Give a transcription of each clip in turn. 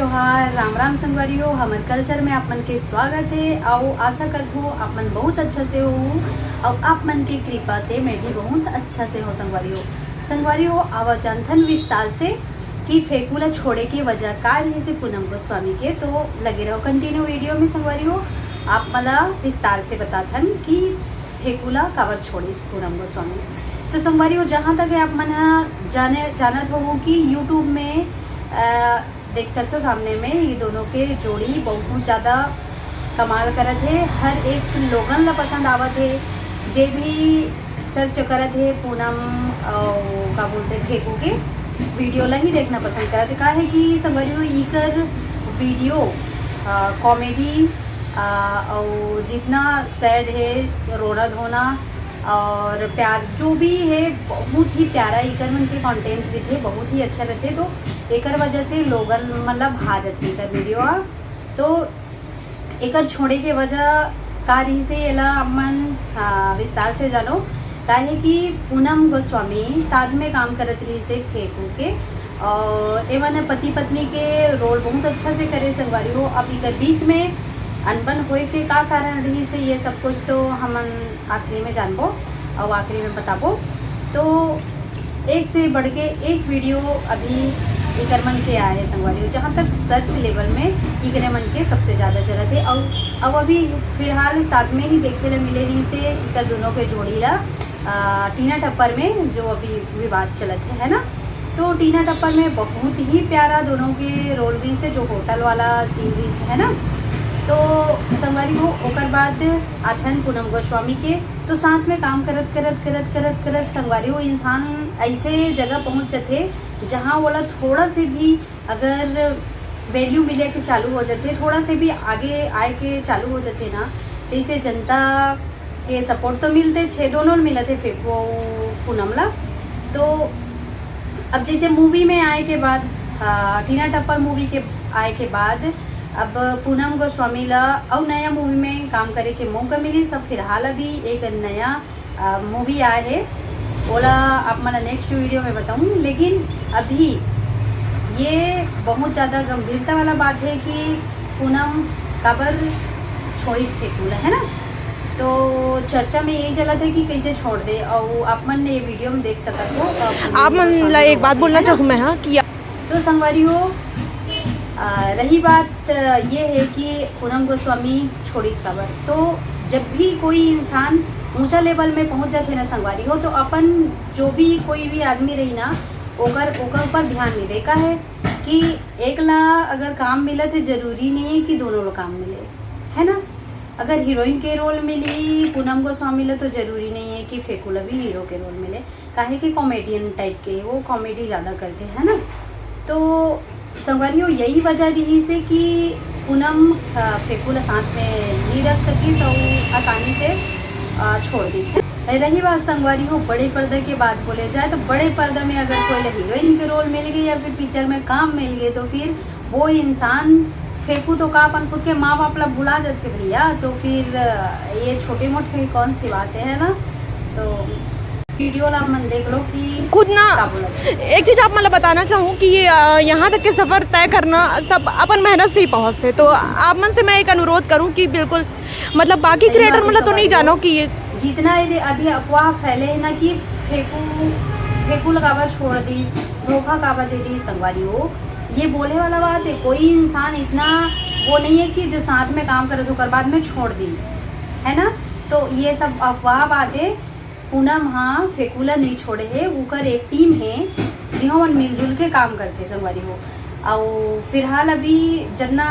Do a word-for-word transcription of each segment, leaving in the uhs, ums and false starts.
जोहार, राम राम संगवारी हो, हमर कल्चर में आप मन के स्वागत हे। अउ आशा करत हो आप मन बहुत अच्छा से हो, अउ आप मन के कृपा से मैं भी बहुत अच्छा से हो संगवारी हो। संगवारी हो, आवा जानथन विस्तार से कि फेकू ला छोड़े के वजह का रहिस हे पूनम गोस्वामी के। तो लगे रहो कंटिन्यू वीडियो में संगवारी हो, आप मन ला विस्तार से बताथन कि फेकू ला काबर छोड़िस पूनम गोस्वामी। तो संगवारी हो, जहाँ तक है आप मन ह जाने जानत हो कि यूट्यूब में अ, देख सकते हो सामने में ये दोनों के जोड़ी बहुत ज़्यादा कमाल करत हे। हर एक लोगन ला पसंद आवत हे। जे भी सर्च करत हे पूनम अउ का बोलते फेकू के वीडियो ला ही देखना पसंद करत हे। काहे कि संगवारी हो इकर वीडियो कॉमेडी अउ जितना सैड है, रोना धोना और प्यार जो भी है, बहुत ही प्यारा इकर मन के कंटेंट रहिथे, बहुत ही अच्छा रहिथे। तो एकर वजह से लोगन मतलब भा जथे एकर वीडियो ह। तो एकर छोड़े के वजह का रहिस हे, एला हमन, आ, विस्तार से जानो। काहे कि पूनम गोस्वामी साथ में काम करत रहिस हे फेकू के, और एमन पति पत्नी के रोल बहुत अच्छा से करे संगवारी हो। अब इकर बीच में अनबन होए के का कारण रहिस हे, ये सब कुछ तो हमन आखिरी में जानबो और आखिरी में बताबो। तो एक से बढ़ के एक वीडियो अभी इकर मन के आए हे संगवारी हो। जहाँ तक सर्च लेवल में इकरे मन के सबसे ज़्यादा चलत हे। और अब अभी फिलहाल साथ में ही देखे ला मिले रहिस हे इकर दोनों के जोड़ी ला, आ, टीना टप्पर में जो अभी विवाद चलत हे, है ना। तो टीना टप्पर में बहुत ही प्यारा दोनों के रोल रहिस हे, जो होटल वाला सीन रहिस हे, है ना। तो संगवारी हो, ओकर बाद आथन पूनम गोस्वामी के, तो साथ में काम करत करत करत करत करत संगवारी हो, इंसान ऐसे जगह पहुंच जथे जहां ओला थोड़ा से भी अगर वैल्यू मिले के चालू हो जाथे, थोड़ा से भी आगे आए के चालू हो जाथे ना, जैसे जनता के सपोर्ट तो मिलते छे, दोनों मिलत हे फेकू अउ पूनम ला। तो अब जैसे मूवी में आए के बाद, आ, टीना टप्पर मूवी के आए के बाद अब पूनम गोस्वामी ला अउ नया मूवी में काम करे के मौका मिली। सब फिलहाल अभी एक नया आ, मूवी आए हे, ओला आप मन ला नेक्स्ट वीडियो में बताऊँ। लेकिन अभी ये बहुत ज़्यादा गंभीरता वाला बात है कि पूनम काबर छोड़िस फेकू ला, है ना। तो चर्चा में यही चलत है कि कैसे छोड़ दे, और आप मन ये वीडियो में देख सकत हो। आप मन ला एक बात बोलना चाहूँ मैं, हाँ, कि तो संगवारी हो, आ, रही बात, आ, ये है कि पूनम गोस्वामी छोड़िस काबर, तो जब भी कोई इंसान ऊंचा लेवल में पहुंच जाथे ना संगवारी हो, तो अपन जो भी कोई भी आदमी रही ना, ओकर ओकर ऊपर ध्यान नहीं दे। का है कि एक ला अगर काम मिलत है, जरूरी नहीं है कि दोनों ला काम मिले, है ना। अगर हीरोइन के रोल मिली पूनम गोस्वामी ला, तो जरूरी नहीं है कि फेकू ला भी हीरो के रोल मिले। काहे कि कॉमेडियन टाइप के, वो कॉमेडी ज़्यादा करथे, है ना। तो संगवारी हो, यही वजह रहिस हे कि पूनम, अ, फेकू ला साथ में नहीं रख सकिस अउ आसानी से, अ, छोड़ दिस। रही बात संगवारी हो बड़े पर्दा के बात बोले जाए, तो बड़े पर्दा में अगर कोई ला हीरोइन के रोल मिल गए या फिर पिक्चर में काम मिल गए, तो फिर वो इंसान फेकू तो का, अपन खुद के माँ बाप ला भुला जाथे भैया। तो फिर, अ, ये छोटी मोटी कौन सी बात है, है ना। तो वीडियो ला आप मन देख लो कि खुद ना का बोला जाए। एक चीज आप मन ला बताना चाहूँ कि ये, अ, यहाँ तक के सफर तय करना सब अपन मेहनत से ही पहुँचते। तो आप मन से मैं एक अनुरोध करूँ कि बिल्कुल, मतलब, बाकी सही बात क्रिएटर है, मतलब तो नहीं संगवारी हो। जानो कि ये जितना ये दे-, अभी अफवाह फैले है ना कि फेकू, फेकू ला काबर छोड़ दिस, धोखा काबर दे दिस, संगवारी हो, ये बोले वाला बात है। कोई इंसान इतना वो नहीं है कि जो साथ में काम करे तो ओकर बाद में छोड़ दी, है ना। तो ये सब अफवाह बात है। पूनम हाँ फेकू ला नहीं छोड़े है, उकर एक टीम है, जिहाँ मन मिलजुल के काम करथे संगवारी हो। अउ फिलहाल अभी जतना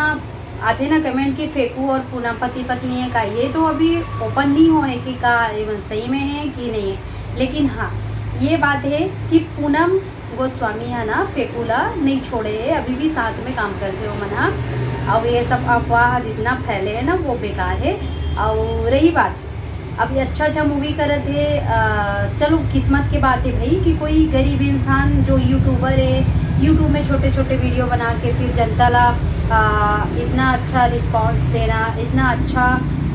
आथे ना कमेंट कि फेकू और पूनम पति पत्नी है का, ये तो अभी ओपन नहीं हो है कि का ये मन सही में है कि नहीं है। लेकिन हाँ, ये बात है कि पूनम गोस्वामी है ना फेकू ला नहीं छोड़े है, अभी भी साथ में काम करथे ओमन ह। अउ ये सब अफवाह जितना फैले है ना, वो बेकार है। अउ रही बात, अभी अच्छा अच्छा मूवी करत हे, अ, चलो, किस्मत के बात है भाई कि कोई गरीब इंसान जो यूट्यूबर है, यूट्यूब में छोटे छोटे वीडियो बना के फिर जनता ला, अ, इतना अच्छा रिस्पॉन्स देना, इतना अच्छा,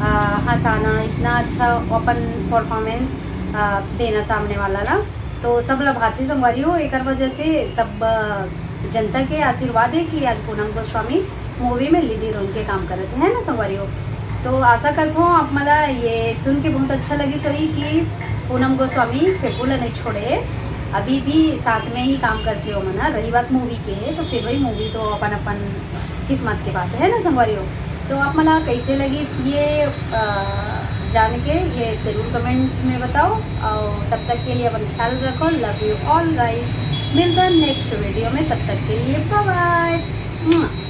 अ, हंसाना, इतना अच्छा अपन परफॉर्मेंस, अ, देना सामने वाला ला, तो सब ला भाती संगवारी हो, एकर वजह से सब, अ, जनता के आशीर्वाद है कि आज पूनम गोस्वामी मूवी में लीड हीरोइन के काम करत है ना संगवारी हो। तो आशा करत हूँ आप मला ये सुन के बहुत अच्छा लगी सभी कि पूनम गोस्वामी फेकू ला नहीं छोड़े, अभी भी साथ में ही काम करते हो मना। रही बात मूवी के है तो फिर वही मूवी तो अपन अपन किस्मत के बात है ना संगवारी हो। तो आप मला कैसे लगी ये अ, जान के ये जरूर कमेंट में बताओ। और तब तक के लिए अपन ख्याल रखो। Love you all guys, मिलता है नेक्स्ट वीडियो में। तब तक के लिए बाय बाय।